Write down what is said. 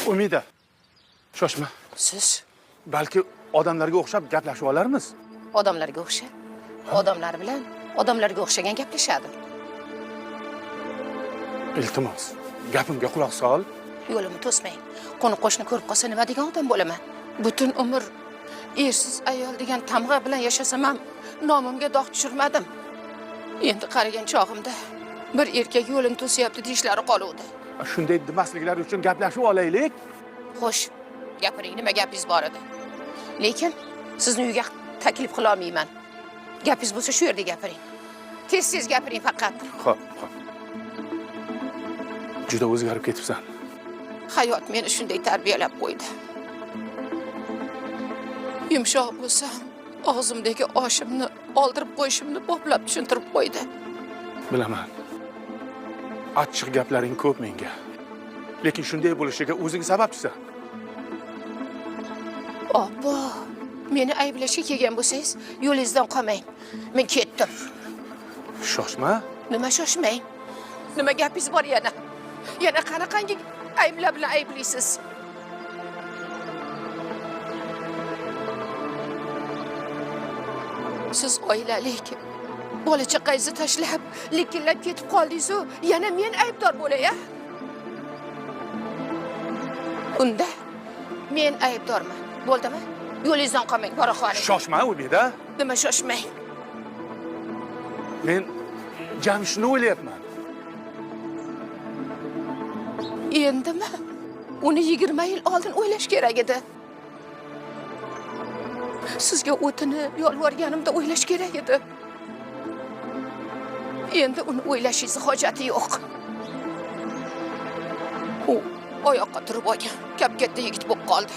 Umida, shoshma. Siz? Balki odamlarga o'xshab gaplashib olarmiz. Odamlarga o'xshab? Odamlar bilan odamlarga o'xshagan gaplashadi. Iltimos, gapimga quloq sol. Yo'limni to'smang. Qo'ni qo'shni ko'rib qolsa nima degan odam bo'laman? Butun umr ersiz ayol degan tamg'a bilan yashasam ham nomimga dog' tushirmadim. Endi qaragan chog'imda bir erkak yo'limni to'syapti deyishlari qoluvdi. Shunday demasliklari uchun gaplashib olaylik. Xo'sh, gapiring, nima gapingiz bor edi? Lekin sizni uyga taklif qila olmayman. Gapingiz bo'lsa shu yerda gapiring. Tez-tez gapiring faqat. Xo'p, xo'p. Juda o'zgarib ketibsan. Hayot meni shunday tarbiyalab qo'ydi. Yumshoq bo'lsam, og'zimdagi oshimni oldirib qo'yishimni boplab tushuntirib qo'ydi. Bilaman. Achchiq gaplaring ko'p menga. Lekin shunday bo'lishiga o'zing sababchisan. Obbo, meni ayblashga kelgan bo'lsangiz, yo'lingizdan qolmang. Men ketdim. Shoshma. Nima shoshmang? Nima gapingiz bor yana? Yana qanaqangi ayblar bilan ayblaysiz? Siz oilalik, bola chaqangizni tashlab, likillab ketib qoldingiz-u, yana men aybdor bo'lay-a? Unda men aybdorman. Bo'ldimi? Yo'lingizdan qolmang, bora qoling. Shoshma, Umida. Nima shoshmang? Men Jamshidni o'ylayapman. Endimi? Uni 20 yil oldin o'ylash kerak edi. Sizga o'tinib yolvorganimda o'ylash kerak edi. Endi uni o'ylashingiz hojati yo'q. U oyoqqa turib olgan, kap-katta yigit bo'lib qoldi.